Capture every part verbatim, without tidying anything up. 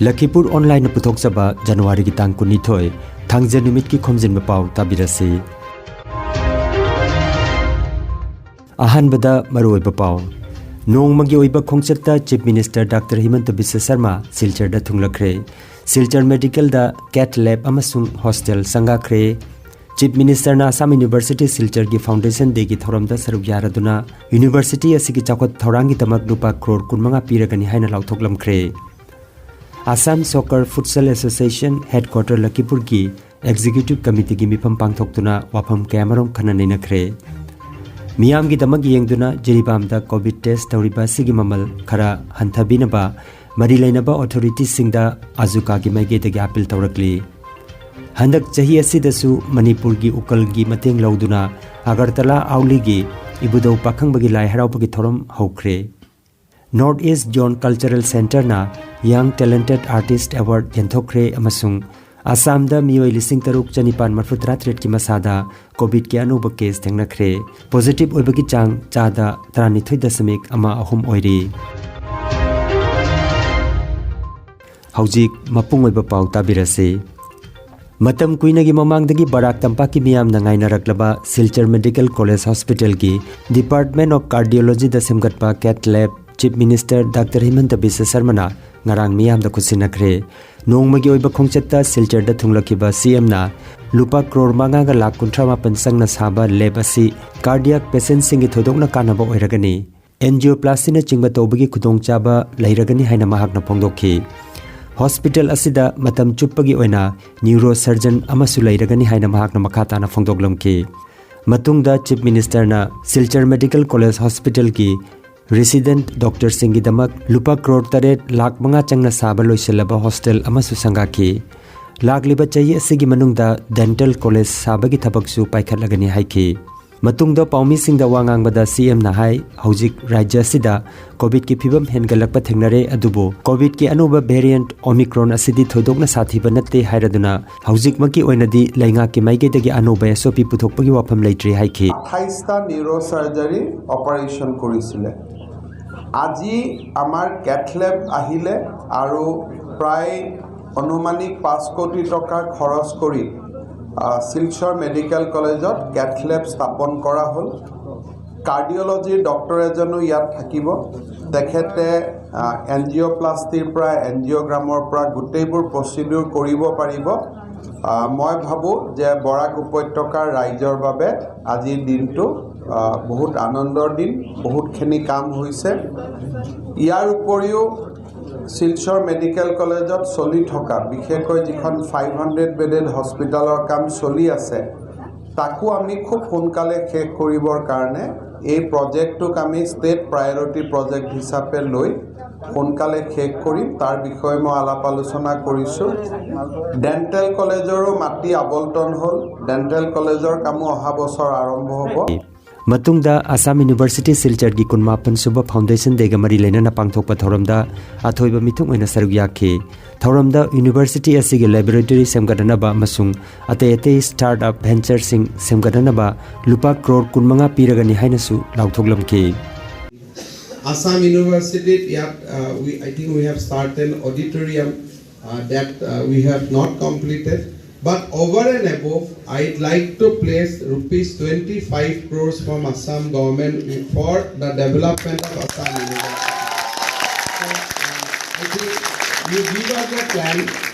ꯂꯈꯤꯄꯨꯔ ꯑꯣꯟꯂꯥꯏꯟꯅ ꯄꯨꯊꯣꯛꯆꯕ ꯖꯅꯋꯥꯔꯤꯒꯤ ꯇꯥꯡ ꯀꯨꯟꯅꯤꯊꯣꯏ, ꯊꯥꯡꯖ ꯅꯨꯃꯤꯠꯀꯤ ꯈꯣꯝꯖꯤꯟꯕ ꯄꯥꯎ ꯇꯥꯕꯤꯔꯁꯤ꯫ ꯑꯍꯥꯟꯕꯗ ꯃꯔꯨꯑꯣꯏꯕ ꯄꯥꯎ꯫ ꯅꯣꯡꯃꯒꯤ ꯑꯣꯏꯕ ꯈꯣꯡꯆꯠꯇ chief minister doctor Himanta Biswa Sarma ꯁꯤꯜꯆꯔꯗ ꯊꯨꯡꯂꯈ꯭ꯔꯦ꯫ ꯁꯤꯜꯆꯔ ꯃꯦꯗꯤꯀꯦꯜꯗ ꯀꯦꯠ ꯂꯦꯕ ꯑꯃꯁꯨꯡ ꯍꯣꯁꯇꯦꯜ ꯁꯪꯒꯥꯈ꯭ꯔꯦ꯫ ꯆꯤꯐ ꯃꯤꯅꯤꯁꯇꯔꯅ ꯑꯁꯥꯝ ꯌꯨꯅꯤꯚꯔꯁꯤꯇꯤ ꯁꯤꯜꯆꯔꯒꯤ ꯐꯥꯎꯟꯗꯦꯁꯟ ꯗꯦꯒꯤ ꯊꯧꯔꯝꯗ ꯁꯔꯨꯛ ꯌꯥꯔꯗꯨꯅ ꯌꯨꯅꯤꯚꯔꯁꯤꯇꯤ ꯑꯁꯤꯒꯤ ꯆꯥꯎꯈꯠ ꯊꯧꯔꯥꯡꯒꯤꯗꯃꯛ ꯂꯨꯄꯥ ꯀ꯭ꯔꯣꯔ ꯀꯨꯟꯃꯉꯥ ꯄꯤꯔꯒꯅꯤ ꯍꯥꯏꯅ ꯂꯥꯎꯊꯣꯛꯂꯝꯈ꯭ꯔꯦ꯫ Assam soccer futsal association headquarter ꯂꯈꯤꯄꯨꯔꯒꯤ ꯑꯦꯛꯖꯤꯀ꯭ꯌꯨꯇꯤꯚ ꯀꯃꯤꯇꯤꯒꯤ ꯃꯤꯐꯝ ꯄꯥꯡꯊꯣꯛꯇꯨꯅ ꯋꯥꯐꯝ ꯀꯌꯥꯃꯔꯨꯝ ꯈꯟꯅ ꯅꯩꯅꯈ꯭ꯔꯦ꯫ ꯃꯤꯌꯥꯝꯒꯤꯗꯃꯛ ꯌꯦꯡꯗꯨꯅ ꯖꯤꯔꯤꯕꯥꯝꯗ ꯀꯣꯚꯤꯗ ꯇꯦꯁ ꯇꯧꯔꯤꯕ ꯑꯁꯤꯒꯤ ꯃꯃꯜ ꯈꯔ ꯍꯟꯊꯕꯤꯅꯕ ꯃꯔꯤ ꯂꯩꯅꯕ ꯑꯣꯊꯣꯔꯤꯇꯤꯁꯤꯡꯗ ꯑꯖꯨꯀꯥꯒꯤ ꯃꯥꯏꯀꯩꯗꯒꯤ ꯑꯥꯄꯤꯜ ꯇꯧꯔꯛꯂꯤ꯫ ꯍꯟꯗꯛ ꯆꯍꯤ ꯑꯁꯤꯗꯁꯨ ꯃꯅꯤꯄꯨꯔꯒꯤ ꯎꯀꯜꯒꯤ ꯃꯇꯦꯡ ꯂꯧꯗꯨꯅ ꯑꯒꯔꯇꯂꯥ ꯑꯥꯎꯂꯤꯒꯤ ꯏꯕꯨꯙꯧ ꯄꯥꯈꯪꯕꯒꯤ ꯂꯥꯏ ꯍꯔꯥꯎꯕꯒꯤ ꯊꯧꯔꯝ ꯍꯧꯈ꯭ꯔꯦ꯫ ꯅꯣꯔꯠ ꯏꯁ꯭ꯠ ꯖꯣꯟ ꯀꯜꯆꯔꯦꯜ ꯁꯦꯟꯇꯔꯅ ꯌꯪ ꯇꯦꯂꯦꯟꯇꯦꯗ ꯑꯥꯔꯇꯤꯁ꯭ꯠ ꯑꯦꯋꯥꯔꯗ ꯌꯦꯟꯊꯣꯛꯈ꯭ꯔꯦ ꯑꯃꯁꯨꯡ ꯑꯁꯥꯝꯗ ꯃꯤꯑꯣꯏ ꯂꯤꯁꯤꯡ ꯇꯔꯨꯛ ꯆꯅꯤꯄꯥꯟ ꯃꯔꯤꯐꯨ ꯇꯔꯥꯇꯔꯦꯠꯀꯤ ꯃꯁꯥꯗ ꯀꯣꯚꯤꯗꯀꯤ ꯑꯅꯧꯕ ꯀꯦꯁ ꯊꯦꯡꯅꯈ꯭ꯔꯦ꯫ ꯄꯣꯖꯤꯇꯤꯚ ꯑꯣꯏꯕꯒꯤ ꯆꯥꯡ ꯆꯥꯗ ꯇꯔꯥꯅꯤꯊꯣꯏ ꯗꯁꯃꯤꯛ ꯑꯃ ꯑꯍꯨꯝ ꯑꯣꯏꯔꯤ꯫ ꯍꯧꯖꯤꯛ ꯃꯄꯨꯡ ꯑꯣꯏꯕ ꯄꯥꯎ ꯇꯥꯕꯤꯔꯁꯤ꯫ ꯃꯇꯝ ꯀꯨꯏꯅꯒꯤ ꯃꯃꯥꯡꯗꯒꯤ ꯕꯔꯥꯛ ꯇꯝꯄꯥꯛꯀꯤ ꯃꯤꯌꯥꯝꯅ ꯉꯥꯏꯅꯔꯛꯂꯕ ꯁꯤꯜꯆꯔ ꯃꯦꯗꯤꯀꯦꯜ ꯀꯣꯂꯦꯖ ꯍꯣꯁꯄꯤꯇꯥꯜꯒꯤ ꯗꯤꯄꯥꯔꯠꯃꯦꯟ ꯑꯣꯐ ꯀꯥꯔꯗꯤꯑꯣꯂꯣꯖꯤꯗ ꯁꯦꯝꯒꯠꯄ ꯀꯦꯠ ꯂꯦꯕ chief minister doctor Himanta Visva ꯁꯔꯃꯅ ꯉꯔꯥꯡ ꯃꯤꯌꯥꯝꯗ ꯈꯨꯠꯁꯤꯟꯅꯈ꯭ꯔꯦ꯫ ꯅꯣꯡꯃꯒꯤ ꯑꯣꯏꯕ ꯈꯣꯡꯆꯠꯇ ꯁꯤꯜꯆꯔꯗ ꯊꯨꯡꯂꯛꯈꯤꯕ ꯁꯤꯑꯦꯝꯅ ꯂꯨꯄꯥ ꯀ꯭ꯔꯣꯔ ꯃꯉꯥꯒ ꯂꯥꯈ ꯀꯨꯟꯊ꯭ꯔꯥ ꯃꯥꯄꯟ ꯆꯪꯅ ꯁꯥꯕ ꯂꯦꯕ ꯑꯁꯤ ꯀꯥꯔꯗꯤꯌꯥꯛ ꯄꯦꯁꯦꯟꯠꯁꯤꯡꯒꯤ ꯊꯣꯏꯗꯣꯛꯅ ꯀꯥꯟꯅꯕ ꯑꯣꯏꯔꯒꯅꯤ꯫ ꯑꯦꯟꯖꯤꯑꯣꯄ꯭ꯂꯥꯁꯇꯤꯅꯆꯤꯡꯕ ꯇꯧꯕꯒꯤ ꯈꯨꯗꯣꯡꯆꯥꯕ ꯂꯩꯔꯒꯅꯤ ꯍꯥꯏꯅ ꯃꯍꯥꯛꯅ ꯐꯣꯡꯗꯣꯛꯈꯤ꯫ ꯍꯣꯁꯄꯤꯇꯥꯜ ꯑꯁꯤꯗ ꯃꯇꯝ ꯆꯨꯞꯄꯒꯤ ꯑꯣꯏꯅ ꯅ꯭ꯌꯨꯔꯣ ꯁꯔꯖꯟ ꯑꯃꯁꯨ ꯂꯩꯔꯒꯅꯤ ꯍꯥꯏꯅ ꯃꯍꯥꯛꯅ ꯃꯈꯥ ꯇꯥꯅ ꯐꯣꯡꯗꯣꯛꯂꯝꯈꯤ꯫ ꯃꯇꯨꯡꯗ ꯆꯤꯐ ꯃꯤꯅꯤꯁꯇꯔꯅ ꯁꯤꯜꯆꯔ ꯃꯦꯗꯤꯀꯦꯜ ꯀꯣꯂꯦꯖ ꯍꯣꯁꯄꯤꯇꯥꯜꯒꯤ ꯔꯦꯁꯤꯗꯦꯟꯠ ꯗꯣꯛꯇꯔꯁꯤꯡꯒꯤꯗꯃꯛ ꯂꯨꯄꯥ ꯀ꯭ꯔꯣꯔ ꯇꯔꯦꯠ ꯂꯥꯈ ꯃꯉꯥ ꯆꯪꯅ ꯁꯥꯕ ꯂꯣꯏꯁꯤꯜꯂꯕ ꯍꯣꯁꯇꯦꯜ ꯑꯃꯁꯨ ꯁꯪꯒꯥꯈꯤ꯫ ꯂꯥꯛꯂꯤꯕ ꯆꯍꯤ ꯑꯁꯤꯒꯤ ꯃꯅꯨꯡꯗ ꯗꯦꯟꯇꯦꯜ ꯀꯣꯂꯦꯖ ꯁꯥꯕꯒꯤ ꯊꯕꯛꯁꯨ ꯄꯥꯏꯈꯠꯂꯒꯅꯤ ꯍꯥꯏꯈꯤ꯫ ꯃꯇꯨꯡꯗ ꯄꯥꯎꯃꯤꯁꯤꯡꯗ ꯋꯥ ꯉꯥꯡꯕꯗ ꯁꯤꯑꯦꯝꯅ ꯍꯥꯏ, ꯍꯧꯖꯤꯛ ꯔꯥꯖ꯭ꯌ ꯑꯁꯤꯗ ꯀꯣꯚꯤꯗꯀꯤ ꯐꯤꯚꯝ ꯍꯦꯟꯒꯠꯂꯛꯄ ꯊꯦꯡꯅꯔꯦ, ꯑꯗꯨꯕꯨ ꯀꯣꯚꯤꯗꯀꯤ ꯑꯅꯧꯕ ꯚꯦꯔꯤꯌꯦꯟꯠ ꯑꯣꯃꯤꯀ꯭ꯔꯣꯟ ꯑꯁꯤꯗꯤ ꯊꯣꯏꯗꯣꯛꯅ ꯁꯥꯊꯤꯕ ꯅꯠꯇꯦ ꯍꯥꯏꯔꯗꯨꯅ ꯍꯧꯖꯤꯛꯃꯛꯀꯤ ꯑꯣꯏꯅꯗꯤ ꯂꯩꯉꯥꯛꯀꯤ ꯃꯥꯏꯀꯩꯗꯒꯤ ꯑꯅꯧꯕ ꯑꯦꯁ ꯑꯣ ꯄꯤ ꯄꯨꯊꯣꯛꯄꯒꯤ ꯋꯥꯐꯝ ꯂꯩꯇ꯭ꯔꯤ ꯍꯥꯏꯈꯤ꯫ আঠাইছটা নিউৰ চাৰ্জাৰী অপাৰেশ্যন কৰিছিলে। আজি আমাৰ কেথ লেব আহিলে আৰু প্ৰায় আনুমানিক পাঁচ কোটি টকা খৰচ কৰি আহ, শিলচৰ মেডিকেল কলেজত কেথ লেব স্থাপন কৰা হ'ল। কাৰ্ডিঅলজিৰ ডক্টৰ এজনো ইয়াত থাকিব। তেখেতে এনজিঅ'প্লাষ্টিৰ পৰা, এনজিঅ'গ্ৰামৰ পৰা গোটেইবোৰ প্ৰচিডিউৰ কৰিব পাৰিব। আহ, মই ভাবোঁ যে বৰাক উপত্যকাৰ ৰাইজৰ বাবে আজিৰ দিনটো আহ, বহুত আনন্দৰ দিন। বহুতখিনি কাম হৈছে। ইয়াৰ উপৰিও শিলচৰ মেডিকেল কলেজত চলি থকা, বিশেষকৈ যিখন ফাইভ হাণ্ড্ৰেড বেডেড হস্পিটেলৰ কাম চলি আছে, তাকো আমি খুব সোনকালে শেষ কৰিবৰ কাৰণে এই প্ৰজেক্টটোক আমি ষ্টেট প্ৰায়ৰিটি প্ৰজেক্ট হিচাপে লৈ সোনকালে শেষ কৰিম। তাৰ বিষয়ে মই আলাপ আলোচনা কৰিছোঁ। ডেণ্টেল কলেজৰো মাটি আবণ্টন হ'ল। ডেণ্টেল কলেজৰ কামো অহা বছৰ আৰম্ভ হ'ব। ꯃꯇꯨꯡꯗ ꯑꯁꯥꯝ ꯌꯨꯅꯤꯚꯔꯁꯤꯇꯤ ꯁꯤꯜꯆꯔꯒꯤ ꯀꯨꯟꯃꯥꯄꯟ ꯁꯨꯕ ꯐꯥꯎꯟꯗꯦꯁꯟ ꯗꯦꯒ ꯃꯔꯤ ꯂꯩꯅꯅ ꯄꯥꯡꯊꯣꯛꯄ ꯊꯧꯔꯝꯗ ꯑꯊꯣꯏꯕ ꯃꯤꯊꯨꯡ ꯑꯣꯏꯅ ꯁꯔꯨꯛ ꯌꯥꯈꯤ꯫ ꯊꯧꯔꯝꯗ ꯌꯨꯅꯤꯚꯔꯁꯤꯇꯤ ꯑꯁꯤꯒꯤ ꯂꯦꯕꯣꯔꯦꯇꯔꯤ ꯁꯦꯝꯒꯠꯅꯅꯕ ꯑꯃꯁꯨꯡ ꯑꯇꯩ ꯑꯇꯩ ꯁ꯭ꯇꯥꯔꯠ ꯑꯞ ꯚꯦꯟꯆꯔꯁꯤꯡ ꯁꯦꯝꯒꯠꯅꯅꯕ ꯂꯨꯄꯥ ꯀ꯭ꯔꯣꯔ ꯀꯨꯟꯃꯉꯥ ꯄꯤꯔꯒꯅꯤ ꯍꯥꯏꯅꯁꯨ ꯂꯥꯎꯊꯣꯛꯂꯝꯈꯤ꯫ Assam University, yeah, uh, we, I think we have started an auditorium uh, that uh, we have not completed. But over and above, I'd like to place rupees twenty-five crores from Assam government for the development of Assam University. So, uh, I think you give us a plan,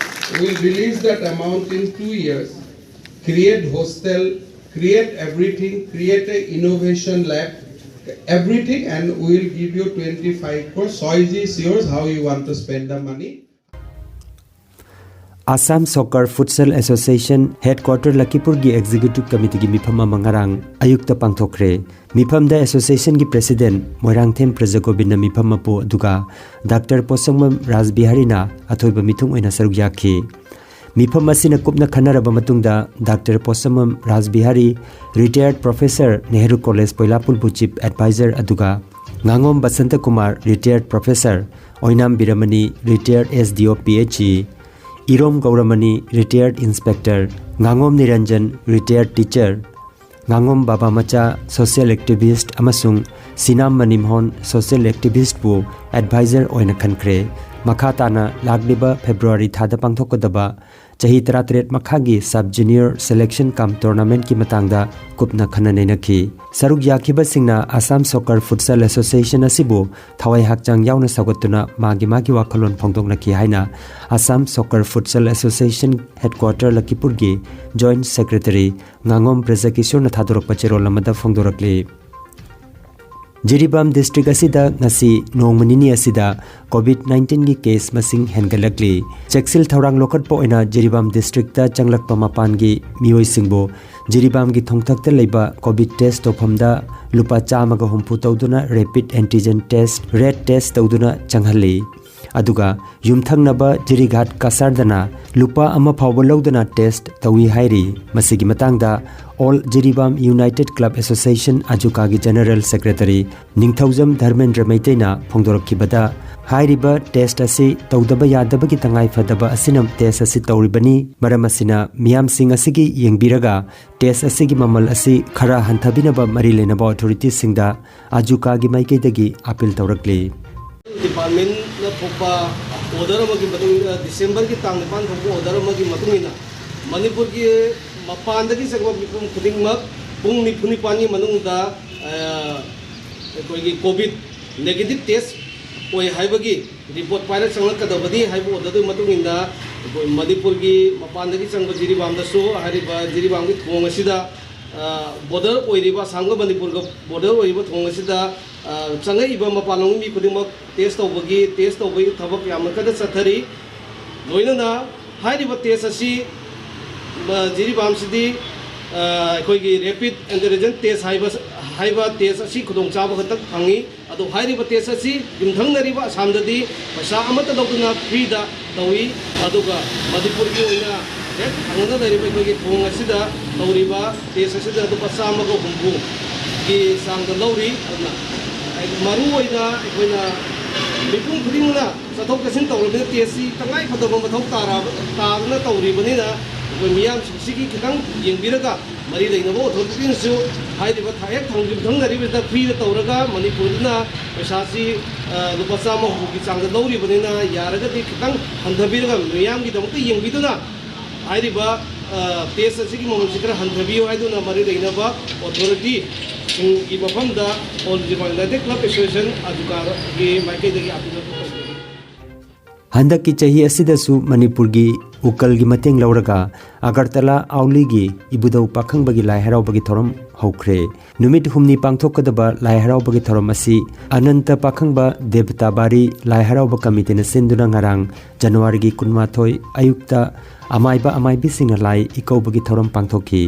we'll release that amount in two years, create hostel, create everything, create a innovation lab, everything, and we'll give you twenty-five crores. Choice is yours, how you want to spend the money. Assam soccer futsal association headquarter ꯂꯈꯤꯄꯨꯔꯒꯤ executive ꯀꯃꯤꯇꯤꯒꯤ ꯃꯤꯐꯝ ꯑꯃ ꯉꯔꯥꯡ ꯑꯌꯨꯛꯇ ꯄꯥꯡꯊꯣꯛꯈ꯭ꯔꯦ꯫ ꯃꯤꯐꯝꯗ ꯑꯦꯁꯣꯁꯤꯌꯦꯁꯟꯒꯤ president Moirangthem ꯄ꯭ꯔꯖꯒꯣꯕꯤꯟꯅ ꯃꯤꯐꯝ ꯃꯄꯨ ꯑꯗꯨꯒ doctor ꯄꯣꯠꯁꯪꯕꯝ ꯔꯥꯖꯕꯤꯍꯥꯔꯤꯅ ꯑꯊꯣꯏꯕ ꯃꯤꯊꯨꯡ ꯑꯣꯏꯅ ꯁꯔꯨꯛ ꯌꯥꯈꯤ꯫ ꯃꯤꯐꯝ ꯑꯁꯤꯅ ꯀꯨꯞꯅ ꯈꯟꯅꯔꯕ ꯃꯇꯨꯡꯗ doctor Potsangbam Rajbihari, retired professor, Nehru college ꯄꯣꯏꯂꯥꯄꯨꯜꯕꯨ ꯆꯤꯐ ꯑꯦꯗꯚꯥꯏꯖꯔ, ꯑꯗꯨꯒ ꯉꯥꯉꯣꯝ ꯕꯁꯟꯇ ꯀꯨꯃꯥꯔ, ꯔꯤꯇꯥꯌꯔꯗ ꯄ꯭ꯔꯣꯐꯦꯁꯔ, ꯑꯣꯏꯅꯥꯝ ꯕꯤꯔꯃꯅꯤ, retired S D O P H E, Irom ꯒꯧꯔꯃꯅꯤ, ꯔꯤꯇꯥꯌꯔꯗ ꯏꯟꯁꯄꯦꯛꯇꯔ, ꯉꯥꯉꯣꯝ ꯅꯤꯔꯟꯖꯟ, ꯔꯤꯇꯥꯌꯔꯗ ꯇꯤꯆꯔ, ꯉꯥꯉꯣꯝ ꯕꯥꯕꯥ ꯃꯆꯥ social activist ꯑꯃꯁꯨꯡ ꯁꯤꯅꯥꯝ ꯃꯅꯤꯝꯍꯣꯟ social activistꯄꯨ advisor ꯑꯣꯏꯅ ꯈꯟꯈ꯭ꯔꯦ꯫ ꯃꯈꯥ ꯇꯥꯅ ꯂꯥꯛꯂꯤꯕ February ꯊꯥꯗ ꯄꯥꯡꯊꯣꯛꯀꯗꯕ ꯆꯍꯤ ꯇꯔꯥꯇꯔꯦꯠ ꯃꯈꯥꯒꯤ sub junior selection cum tournamentꯀꯤ ꯃꯇꯥꯡꯗ ꯀꯨꯞꯅ ꯈꯟꯅ ꯅꯩꯅꯈꯤ꯫ ꯁꯔꯨꯛ ꯌꯥꯈꯤꯕꯁꯤꯡꯅ Assam Soccer Futsal Association ꯑꯁꯤꯕꯨ ꯊꯋꯥꯏ ꯍꯛꯆꯥꯡ ꯌꯥꯎꯅ ꯁꯧꯒꯠꯇꯨꯅ ꯃꯥꯒꯤ ꯃꯥꯒꯤ ꯋꯥꯈꯜꯂꯣꯟ ꯐꯣꯡꯗꯣꯛꯅꯈꯤ ꯍꯥꯏꯅ Assam Soccer Futsal Association headquarter ꯂꯈꯤꯄꯨꯔꯒꯤ joint secretary ꯉꯥꯉꯣꯝ ꯕ꯭ꯔꯖꯀꯤꯁꯣꯔꯅ ꯊꯥꯗꯣꯔꯛꯄ ꯆꯦꯔꯣꯜ ꯑꯃꯗ ꯐꯣꯡꯗꯣꯔꯛꯂꯤ꯫ ꯖꯤꯔꯤꯕꯥꯝ district ꯑꯁꯤꯗ ꯉꯁꯤ ꯅꯣꯡꯃ ꯅꯤꯅꯤ ꯑꯁꯤꯗ COVID nineteenꯒꯤ case ꯃꯁꯤꯡ ꯍꯦꯟꯒꯠꯂꯛꯂꯤ꯫ ꯆꯦꯛꯁꯤꯜ ꯊꯧꯔꯥꯡ ꯂꯧꯈꯠꯄ ꯑꯣꯏꯅ ꯖꯤꯔꯤꯕꯥꯝ districtꯇ ꯆꯪꯂꯛꯄ ꯃꯄꯥꯟꯒꯤ ꯃꯤꯑꯣꯏꯁꯤꯡꯕꯨ ꯖꯤꯔꯤꯕꯥꯝꯒꯤ ꯊꯣꯡꯊꯛꯇ ꯂꯩꯕ COVID test ꯇꯧꯐꯝꯗ ꯂꯨꯄꯥ ꯆꯥꯝꯃꯒ ꯍꯨꯝꯐꯨ ꯇꯧꯗꯨꯅ rapid antigen test, rat test ꯇꯧꯗꯨꯅ ꯆꯪꯍꯜꯂꯤ꯫ ꯑꯗꯨꯒ ꯌꯨꯝꯊꯪꯅꯕ ꯖꯤꯔꯤꯘꯥꯠ ꯀꯁꯥꯔꯗꯅ ꯂꯨꯄꯥ ꯑꯃ ꯐꯥꯎꯕ ꯂꯧꯗꯅ test ꯇꯧꯏ ꯍꯥꯏꯔꯤ꯫ ꯃꯁꯤꯒꯤ ꯃꯇꯥꯡꯗ All Jiribam United Club Association, ꯑꯖꯨꯀꯥꯒꯤ general secretary ꯅꯤꯡꯊꯧꯖꯝ ꯙꯔꯃꯦꯟꯗ꯭ꯔ ꯃꯩꯇꯩꯅ ꯐꯣꯡꯗꯣꯔꯛꯈꯤꯕꯗ, ꯍꯥꯏꯔꯤꯕ test ꯑꯁꯤ ꯇꯧꯗꯕ ꯌꯥꯗꯕꯒꯤ ꯇꯉꯥꯏ ꯐꯗꯕ ꯑꯁꯤꯅ test ꯑꯁꯤ ꯇꯧꯔꯤꯕꯅꯤ꯫ ꯃꯔꯝ ꯑꯁꯤꯅ ꯃꯤꯌꯥꯝꯁꯤꯡ ꯑꯁꯤꯒꯤ ꯌꯦꯡꯕꯤꯔꯒ test ꯑꯁꯤꯒꯤ ꯃꯃꯜ ꯑꯁꯤ ꯈꯔ ꯍꯟꯊꯕꯤꯅꯕ ꯃꯔꯤ ꯂꯩꯅꯕ authoritiesꯁꯤꯡꯗ ꯑꯖꯨꯀꯥꯒꯤ ꯃꯥꯏꯀꯩꯗꯒꯤ appeal ꯇꯧꯔꯛꯂꯤ꯫ Departmentꯅ ꯊꯣꯛꯄ order ꯑꯃꯒꯤ ꯃꯇꯨꯡ, Decemberꯒꯤ ꯇꯥꯡ ꯅꯤꯄꯥꯟ ꯊꯣꯛꯄ order ꯑꯃꯒꯤ ꯃꯇꯨꯡ ꯏꯟꯅ ꯃꯅꯤꯄꯨꯔꯒꯤ ꯃꯄꯥꯟꯗꯒꯤ ꯆꯪꯕ ꯃꯤꯄꯨꯝ ꯈꯨꯗꯤꯡꯃꯛ ꯄꯨꯡ ꯅꯤꯐꯨ ꯅꯤꯄꯥꯟꯒꯤ ꯃꯅꯨꯡꯗ, ꯑ, ꯑꯩꯈꯣꯏꯒꯤ COVID negative test ꯑꯣꯏ ꯍꯥꯏꯕꯒꯤ report ꯄꯥꯏꯔ ꯆꯪꯂꯛꯀꯗꯕꯅꯤ ꯍꯥꯏꯕ orderꯗꯨꯒꯤ ꯃꯇꯨꯡ ꯏꯟꯅ ꯑꯩꯈꯣꯏ ꯃꯅꯤꯄꯨꯔꯒꯤ ꯃꯄꯥꯟꯗꯒꯤ ꯆꯪꯕ ꯖꯤꯔꯤꯕꯥꯝꯗꯁꯨ ꯍꯥꯏꯔꯤꯕ ꯖꯤꯔꯤꯕꯥꯝꯒꯤ ꯊꯣꯡ ꯑꯁꯤꯗ, ꯑ, border ꯑꯣꯏꯔꯤꯕ, ꯑꯁꯥꯝꯒ ꯃꯅꯤꯄꯨꯔꯒ border ꯑꯣꯏꯔꯤꯕ ꯊꯣꯡ ꯑꯁꯤꯗ, ꯑ, ꯆꯪꯉꯛꯏꯕ ꯃꯄꯥꯟꯂꯣꯝꯒꯤ ꯃꯤ ꯈꯨꯗꯤꯡꯃꯛ test ꯇꯧꯕꯒꯤ, test ꯇꯧꯕꯒꯤ ꯊꯕꯛ ꯌꯥꯝꯅ ꯀꯟꯅ ꯆꯠꯊꯔꯤ꯫ ꯂꯣꯏꯅꯅ ꯍꯥꯏꯔꯤꯕ test ꯑꯁꯤ, ꯑ, ꯖꯤꯔꯤꯕꯥꯝꯁꯤꯗꯤ, ꯑ, ꯑꯩꯈꯣꯏꯒꯤ rapid antigen test ꯍꯥꯏꯕ, ꯍꯥꯏꯕ test ꯑꯁꯤ ꯈꯨꯗꯣꯡꯆꯥꯕ ꯈꯛꯇꯪ ꯐꯪꯉꯤ꯫ ꯑꯗꯣ ꯍꯥꯏꯔꯤꯕ test ꯑꯁꯤ ꯌꯨꯝꯊꯪꯅꯔꯤꯕ ꯑꯁꯥꯝꯗꯗꯤ ꯄꯩꯁꯥ ꯑꯃꯠꯇ ꯂꯧꯗꯅ freeꯗ ꯇꯧꯏ꯫ ꯑꯗꯨꯒ ꯃꯅꯤꯄꯨꯔꯒꯤ ꯑꯣꯏꯅ ꯍꯦꯛ ꯊꯪꯅꯅ ꯂꯩꯔꯤꯕ ꯑꯩꯈꯣꯏꯒꯤ ꯊꯣꯡ ꯑꯁꯤꯗ ꯇꯧꯔꯤꯕ test ꯑꯁꯤꯗ ꯂꯨꯄꯥ ꯆꯥꯝꯃꯒ ꯍꯨꯝꯐꯨꯒꯤ ꯆꯥꯡꯗ ꯂꯧꯔꯤ꯫ ꯑꯗꯨꯅ ꯃꯔꯨ ꯑꯣꯏꯅ ꯑꯩꯈꯣꯏꯅ ꯃꯤꯄꯨꯝ ꯈꯨꯗꯤꯡꯃꯛꯅ ꯆꯠꯊꯣꯛ ꯆꯠꯁꯤꯟ ꯇꯧꯔꯕꯅꯤꯅ testꯁꯤ ꯇꯉꯥꯏ ꯐꯗꯕ ꯃꯊꯧ ꯇꯥꯔꯕ-, ꯇꯥꯗꯨꯅ ꯇꯧꯔꯤꯕꯅꯤꯅ ꯑꯩꯈꯣꯏ ꯃꯤꯌꯥꯝꯁꯤꯡꯁꯤꯒꯤ ꯈꯤꯇꯪ ꯌꯦꯡꯕꯤꯔꯒ, ꯃꯔꯤ ꯂꯩꯅꯕ ꯑꯣꯊꯣꯔꯤꯇꯤꯅꯁꯨ ꯍꯥꯏꯔꯤꯕ ꯊꯥ-, ꯍꯦꯛ ꯊꯥꯡꯖꯤꯡ ꯊꯪꯅꯔꯤꯕꯁꯤꯗ ꯐ꯭ꯔꯤꯗ ꯇꯧꯔꯒ ꯃꯅꯤꯄꯨꯔꯗꯨꯅ ꯄꯩꯁꯥꯁꯤ, ꯑ, ꯂꯨꯄꯥ ꯆꯥꯝꯃ ꯍꯨꯝꯐꯨꯒꯤ ꯆꯥꯡꯗ ꯂꯧꯔꯤꯕꯅꯤꯅ, ꯌꯥꯔꯒꯗꯤ ꯈꯤꯇꯪ ꯍꯟꯊꯕꯤꯔꯒ ꯃꯤꯌꯥꯝꯒꯤꯗꯃꯛꯇ ꯌꯦꯡꯕꯤꯗꯨꯅ ꯍꯥꯏꯔꯤꯕ, ꯑ, ꯇꯦꯁ ꯑꯁꯤꯒꯤ ꯃꯃꯜꯁꯤ ꯈꯔ ꯍꯟꯊꯕꯤꯌꯨ ꯍꯥꯏꯗꯨꯅ ꯃꯔꯤ ꯂꯩꯅꯕ ꯑꯣꯊꯣꯔꯤꯇꯤꯁꯤꯡꯒꯤ ꯃꯐꯝꯗ All India United Club Association ꯑꯗꯨꯀꯥꯒꯤ ꯃꯥꯏꯀꯩꯗꯒꯤ ꯑꯥꯄꯤꯜ ꯑꯗꯨ ꯇꯧꯖꯔꯤ꯫ ꯍꯟꯗꯛꯀꯤ ꯆꯍꯤ ꯑꯁꯤꯗꯁꯨ ꯃꯅꯤꯄꯨꯔꯒꯤ ꯎꯀꯜꯒꯤ ꯃꯇꯦꯡ ꯂꯧꯔꯒ ꯑꯒꯔꯇꯂꯥ ꯑꯥꯎꯂꯤꯒꯤ ꯏꯕꯨꯙꯧ ꯄꯥꯈꯪꯕꯒꯤ ꯂꯥꯏ ꯍꯔꯥꯎꯕꯒꯤ ꯊꯧꯔꯝ ꯍꯧꯈ꯭ꯔꯦ꯫ ꯅꯨꯃꯤꯠ ꯍꯨꯝꯅꯤ ꯄꯥꯡꯊꯣꯛꯀꯗꯕ ꯂꯥꯏ ꯍꯔꯥꯎꯕꯒꯤ ꯊꯧꯔꯝ ꯑꯁꯤ ꯑꯅꯟꯇ ꯄꯥꯈꯪꯕ ꯗꯦꯕꯇꯥꯕꯥꯔꯤ ꯂꯥꯏ ꯍꯔꯥꯎꯕ ꯀꯃꯤꯇꯤꯅ ꯁꯤꯟꯗꯨꯅ ꯉꯔꯥꯡ ꯖꯅꯋꯥꯔꯤꯒꯤ ꯀꯨꯟꯃꯥꯊꯣꯏ ꯑꯌꯨꯛꯇ ꯑꯃꯥꯏꯕ ꯑꯃꯥꯏꯕꯤꯁꯤꯡꯅ ꯂꯥꯏ ꯏꯀꯧꯕꯒꯤ ꯊꯧꯔꯝ ꯄꯥꯡꯊꯣꯛꯈꯤ꯫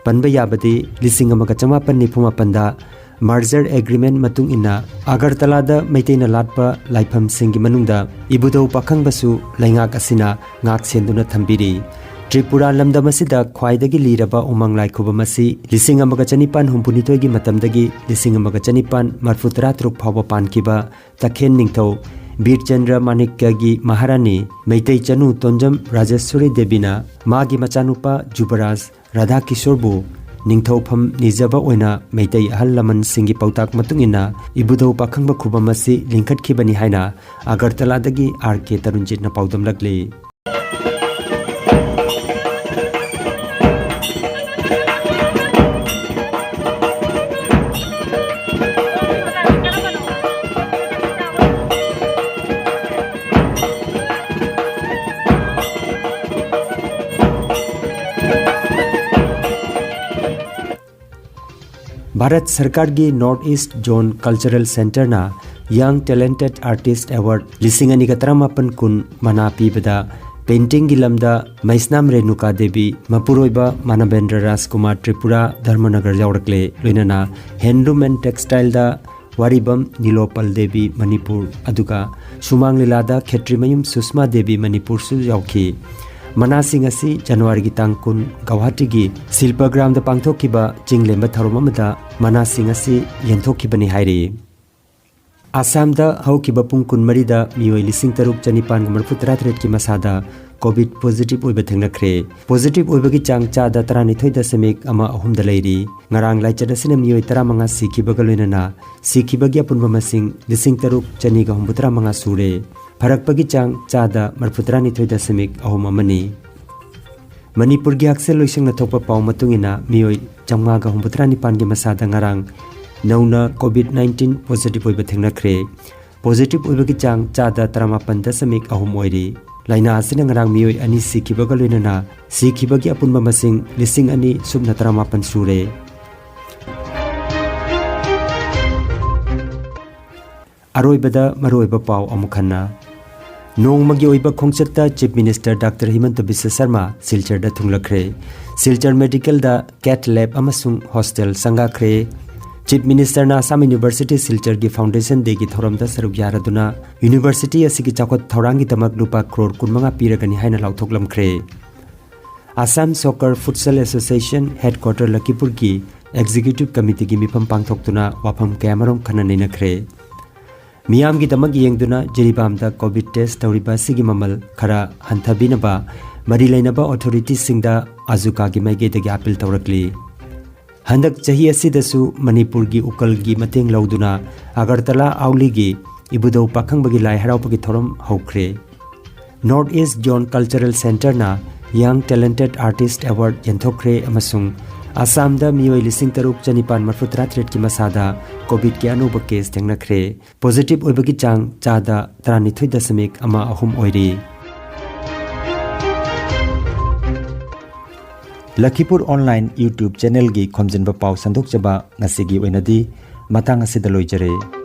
ꯄꯟꯕ ꯌꯥꯕꯗꯤ, ꯂꯤꯁꯤꯡ ꯑꯃꯒ ꯆꯃꯥꯄꯟ ꯅꯤꯐꯨ ꯃꯥꯄꯟꯗ merger agreement ꯃꯇꯨꯡ ꯏꯟꯅ ꯑꯒꯔꯇꯂꯥꯗ ꯃꯩꯇꯩꯅ ꯂꯥꯠꯄ ꯂꯥꯏꯐꯝꯁꯤꯡꯒꯤ ꯃꯅꯨꯡꯗ ꯏꯕꯨꯙꯧ ꯄꯥꯈꯪꯕꯁꯨ ꯂꯩꯉꯥꯛ ꯑꯁꯤꯅ ꯉꯥꯛ ꯁꯦꯟꯗꯨꯅ ꯊꯝꯕꯤꯔꯤ꯫ ꯇ꯭ꯔꯤꯄꯨꯔꯥ ꯂꯝꯗꯝ ꯑꯁꯤꯗ ꯈ꯭ꯋꯥꯏꯗꯒꯤ ꯂꯤꯔꯕ ꯎꯃꯪ ꯂꯥꯏ ꯈꯨꯕꯝ ꯑꯁꯤ ꯂꯤꯁꯤꯡ ꯑꯃꯒ ꯆꯅꯤꯄꯥꯟ ꯍꯨꯝꯐꯨꯅꯤꯊꯣꯏꯒꯤ ꯃꯇꯝꯗꯒꯤ ꯂꯤꯁꯤꯡ ꯑꯃꯒ ꯆꯅꯤꯄꯥꯟ ꯃꯔꯐꯨ ꯇꯔꯥ ꯇꯔꯨꯛ ꯐꯥꯎꯕ ꯄꯥꯟꯈꯤꯕ ꯇꯈꯦꯟ ꯅꯤꯡꯊꯧ ꯕꯤꯔꯆꯟꯗ꯭ꯔ ꯃꯥꯅꯤꯛꯌꯒꯤ ꯃꯍꯥꯔꯥꯅꯤ ꯃꯩꯇꯩ ꯆꯅꯨ ꯇꯣꯟꯖꯝ ꯔꯥꯖꯦꯁ꯭ꯋꯔꯤ ꯗꯦꯕꯤꯅ ꯃꯥꯒꯤ ꯃꯆꯥꯅꯨꯄꯥ ꯖꯨꯕꯔꯥꯖ ꯔꯥꯙꯥ ꯀꯤꯁꯣꯔꯕꯨ ꯅꯤꯡꯊꯧꯐꯝ ꯅꯤꯖꯕ ꯑꯣꯏꯅ ꯃꯩꯇꯩ ꯑꯍꯜ ꯂꯃꯟꯁꯤꯡꯒꯤ ꯄꯥꯎꯇꯥꯛ ꯃꯇꯨꯡ ꯏꯟꯅ ꯏꯕꯨꯙꯧ ꯄꯥꯈꯪꯕ ꯈꯨꯕꯝ ꯑꯁꯤ ꯂꯤꯡꯈꯠꯈꯤꯕꯅꯤ ꯍꯥꯏꯅ ꯑꯒꯔꯇꯂꯥꯗꯒꯤ ꯑꯥꯔ ꯀꯦ ꯇꯔꯨꯟꯖꯤꯠꯅ ꯄꯥꯎꯗꯝꯂꯛꯂꯤ꯫ ꯚꯥꯔꯠ ꯁꯔꯀꯥꯔꯒꯤ North East Zone Cultural Centreꯅ Young Talented Artist Award ꯂꯤꯁꯤꯡ ꯑꯅꯤꯒ ꯇꯔꯥꯃꯥꯄꯟ ꯀꯨꯟ ꯃꯅꯥ ꯄꯤꯕꯗ paintingꯒꯤ ꯂꯝꯗ ꯃꯩꯁꯅꯥꯝ ꯔꯦꯅꯨꯀꯥ ꯗꯦꯕꯤ, ꯃꯄꯨꯔꯣꯏꯕ ꯃꯥꯅꯕꯦꯟꯗ꯭ꯔ ꯔꯥꯖꯀꯨꯃꯥꯔ ꯇ꯭ꯔꯤꯄꯨꯔꯥ ꯙꯔꯃꯅꯒꯔ ꯌꯥꯎꯔꯛꯂꯦ꯫ ꯂꯣꯏꯅꯅ Handloom and Textileꯗ ꯋꯥꯔꯤꯕꯝ ꯅꯤꯂꯣꯄꯜ ꯗꯦꯕꯤ ꯃꯅꯤꯄꯨꯔ, ꯑꯗꯨꯒ ꯁꯨꯃꯥꯡ ꯂꯤꯂꯥꯗ ꯈꯦꯇ꯭ꯔꯤꯃꯌꯨꯝ ꯁꯨꯁꯃꯥ ꯗꯦꯕꯤ ꯃꯅꯤꯄꯨꯔꯁꯨ ꯌꯥꯎꯈꯤ꯫ ꯃꯅꯥꯁꯤꯡ ꯑꯁꯤ ꯖꯅꯋꯥꯔꯤꯒꯤ ꯇꯥꯡ ꯀꯨꯟ ꯒꯧꯍꯥꯇꯤꯒꯤ ꯁꯤꯜꯄꯒ꯭ꯔꯥꯝꯗ ꯄꯥꯡꯊꯣꯛꯈꯤꯕ ꯆꯤꯡꯂꯦꯝꯕ ꯊꯧꯔꯝ ꯑꯃꯗ ꯃꯅꯥꯁꯤꯡ ꯑꯁꯤ ꯌꯦꯟꯊꯣꯛꯈꯤꯕꯅꯤ ꯍꯥꯏꯔꯤ꯫ ꯑꯁꯥꯝꯗ ꯍꯧꯈꯤꯕ ꯄꯨꯡ ꯀꯨꯟꯃꯔꯤꯗ ꯃꯤꯑꯣꯏ ꯂꯤꯁꯤꯡ ꯇꯔꯨꯛ ꯆꯅꯤꯄꯥꯟꯒ ꯃꯔꯤꯐꯨ ꯇꯔꯥꯇꯔꯦꯠꯀꯤ ꯃꯁꯥꯗ ꯀꯣꯚꯤꯗ ꯄꯣꯖꯤꯇꯤꯚ ꯑꯣꯏꯕ ꯊꯦꯡꯅꯈ꯭ꯔꯦ꯫ ꯄꯣꯖꯤꯇꯤꯚ ꯑꯣꯏꯕꯒꯤ ꯆꯥꯡ ꯆꯥꯗ ꯇꯔꯥꯅꯤꯊꯣꯏ ꯗꯁꯃꯤꯛ ꯑꯃ ꯑꯍꯨꯝꯗ ꯂꯩꯔꯤ꯫ ꯉꯔꯥꯡ ꯂꯥꯏꯆꯠ ꯑꯁꯤꯅ ꯃꯤꯑꯣꯏ ꯇꯔꯥꯃꯉꯥ ꯁꯤꯈꯤꯕꯒ ꯂꯣꯏꯅꯅ ꯁꯤꯈꯤꯕꯒꯤ ꯑꯄꯨꯟꯕ ꯃꯁꯤꯡ ꯂꯤꯁꯤꯡ ꯇꯔꯨꯛ ꯆꯅꯤꯒ ꯍꯨꯝꯐꯨꯇꯔꯥ ꯃꯉꯥ ꯁꯨꯔꯦ꯫ ꯐꯔꯛꯄꯒꯤ ꯆꯥꯡ ꯆꯥꯗ ꯃꯔꯤꯐꯨ ꯇꯔꯥꯅꯤꯊꯣꯏ ꯗꯁꯃꯤꯛ ꯑꯍꯨꯝ ꯑꯃꯅꯤ꯫ ꯃꯅꯤꯄꯨꯔꯒꯤ ꯍꯛꯁꯦꯜ ꯂꯣꯏꯁꯪꯅ ꯊꯣꯛꯄ ꯄꯥꯎ ꯃꯇꯨꯡ ꯏꯟꯅ ꯃꯤꯑꯣꯏ ꯆꯥꯝꯃꯉꯥꯒ ꯍꯨꯝꯐꯨꯇꯔꯥ ꯅꯤꯄꯥꯟꯒꯤ ꯃꯁꯥꯗ ꯉꯔꯥꯡ ꯅꯧꯅ ꯀꯣꯚꯤꯗ ꯅꯥꯏꯟꯇꯤꯟ ꯄꯣꯖꯤꯇꯤꯚ ꯑꯣꯏꯕ ꯊꯦꯡꯅꯈ꯭ꯔꯦ꯫ ꯄꯣꯖꯤꯇꯤꯚ ꯑꯣꯏꯕꯒꯤ ꯆꯥꯡ ꯆꯥꯗ ꯇꯔꯥꯃꯥꯄꯟ ꯗꯁꯃꯤꯛ ꯑꯍꯨꯝ ꯑꯣꯏꯔꯤ꯫ ꯂꯥꯏꯅꯥ ꯑꯁꯤꯅ ꯉꯔꯥꯡ ꯃꯤꯑꯣꯏ ꯑꯅꯤ ꯁꯤꯈꯤꯕꯒ ꯂꯣꯏꯅꯅ ꯁꯤꯈꯤꯕꯒꯤ ꯑꯄꯨꯟꯕ ꯃꯁꯤꯡ ꯂꯤꯁꯤꯡ ꯑꯅꯤ ꯁꯨꯞꯅ ꯇꯔꯥꯃꯥꯄꯟ ꯁꯨꯔꯦ꯫ ꯑꯔꯣꯏꯕꯗ ꯃꯔꯨꯑꯣꯏꯕ ꯄꯥꯎ ꯑꯃꯨꯛ ꯍꯟꯅ꯫ ꯅꯣꯡꯃꯒꯤ ꯑꯣꯏꯕ ꯈꯣꯡꯆꯠꯇ chief minister doctor Himanta Biswa Sarma ꯁꯤꯜꯆꯔꯗ ꯊꯨꯡꯂꯈ꯭ꯔꯦ꯫ ꯁꯤꯜꯆꯔ ꯃꯦꯗꯤꯀꯦꯜꯗ ꯀꯦꯠ ꯂꯦꯕ ꯑꯃꯁꯨꯡ ꯍꯣꯁꯇꯦꯜ ꯁꯪꯒꯥꯈ꯭ꯔꯦ꯫ ꯆꯤꯐ ꯃꯤꯅꯤꯁꯇꯔꯅ ꯑꯁꯥꯝ ꯌꯨꯅꯤꯚꯔꯁꯤꯇꯤ ꯁꯤꯜꯆꯔꯒꯤ ꯐꯥꯎꯟꯗꯦꯁꯟ ꯗꯦꯒꯤ ꯊꯧꯔꯝꯗ ꯁꯔꯨꯛ ꯌꯥꯔꯗꯨꯅ ꯌꯨꯅꯤꯚꯔꯁꯤꯇꯤ ꯑꯁꯤꯒꯤ ꯆꯥꯎꯈꯠ ꯊꯧꯔꯥꯡꯒꯤꯗꯃꯛ ꯂꯨꯄꯥ ꯀ꯭ꯔꯣꯔ ꯀꯨꯟꯃꯉꯥ ꯄꯤꯔꯒꯅꯤ ꯍꯥꯏꯅ ꯂꯥꯎꯊꯣꯛꯂꯝꯈ꯭ꯔꯦ꯫ Assam soccer futsal association headquarter ꯂꯈꯤꯄꯨꯔꯒꯤ ꯑꯦꯛꯖꯤꯀ꯭ꯌꯨꯇꯤꯚ ꯀꯃꯤꯇꯤꯒꯤ ꯃꯤꯐꯝ ꯄꯥꯡꯊꯣꯛꯇꯨꯅ ꯋꯥꯐꯝ ꯀꯌꯥꯃꯔꯨꯝ ꯈꯟꯅ ꯅꯩꯅꯈ꯭ꯔꯦ꯫ ꯃꯤꯌꯥꯝꯒꯤꯗꯃꯛ ꯌꯦꯡꯗꯨꯅ ꯖꯤꯔꯤꯕꯥꯝꯗ ꯀꯣꯚꯤꯗ ꯇꯦꯁ ꯇꯧꯔꯤꯕ ꯑꯁꯤꯒꯤ ꯃꯃꯜ ꯈꯔ ꯍꯟꯊꯕꯤꯅꯕ ꯃꯔꯤ ꯂꯩꯅꯕ ꯑꯣꯊꯣꯔꯤꯇꯤꯁꯤꯡꯗ ꯑꯖꯨꯀꯥꯒꯤ ꯃꯥꯏꯀꯩꯗꯒꯤ ꯑꯥꯄꯤꯜ ꯇꯧꯔꯛꯂꯤ꯫ ꯍꯟꯗꯛ ꯆꯍꯤ ꯑꯁꯤꯗꯁꯨ ꯃꯅꯤꯄꯨꯔꯒꯤ ꯎꯀꯜꯒꯤ ꯃꯇꯦꯡ ꯂꯧꯗꯨꯅ ꯑꯒꯔꯇꯂꯥ ꯑꯥꯎꯂꯤꯒꯤ ꯏꯕꯨꯙꯧ ꯄꯥꯈꯪꯕꯒꯤ ꯂꯥꯏ ꯍꯔꯥꯎꯕꯒꯤ ꯊꯧꯔꯝ ꯍꯧꯈ꯭ꯔꯦ꯫ ꯅꯣꯔꯠ ꯏꯁ꯭ꯠ ꯖꯣꯟ ꯀꯜꯆꯔꯦꯜ ꯁꯦꯟꯇꯔꯅ ꯌꯪ ꯇꯦꯂꯦꯟꯇꯦꯗ ꯑꯥꯔꯇꯤꯁ꯭ꯠ ꯑꯦꯋꯥꯔꯗ ꯌꯦꯟꯊꯣꯛꯈ꯭ꯔꯦ ꯑꯃꯁꯨꯡ ꯑꯁꯥꯝꯗ ꯃꯤꯑꯣꯏ ꯂꯤꯁꯤꯡ ꯇꯔꯨꯛ ꯆꯅꯤꯄꯥꯟ ꯃꯔꯤꯐꯨ ꯇꯔꯥꯇꯔꯦꯠꯀꯤ ꯃꯁꯥꯗ ꯀꯣꯚꯤꯗꯀꯤ ꯑꯅꯧꯕ ꯀꯦꯁ ꯊꯦꯡꯅꯈ꯭ꯔꯦ꯫ ꯄꯣꯖꯤꯇꯤꯚ ꯑꯣꯏꯕꯒꯤ ꯆꯥꯡ ꯆꯥꯗ ꯇꯔꯥꯅꯤꯊꯣꯏ ꯗꯁꯃꯤꯛ ꯑꯃ ꯑꯍꯨꯝ ꯑꯣꯏꯔꯤ꯫ ꯂꯈꯤꯄꯨꯔ ꯑꯣꯟꯂꯥꯏꯟ YouTube ꯆꯦꯅꯦꯜꯒꯤ ꯈꯣꯝꯖꯤꯟꯕ ꯄꯥꯎ ꯁꯟꯗꯣꯛꯆꯕ ꯉꯁꯤꯒꯤ ꯑꯣꯏꯅꯗꯤ ꯃꯇꯥꯡ ꯑꯁꯤꯗ ꯂꯣꯏꯖꯔꯦ꯫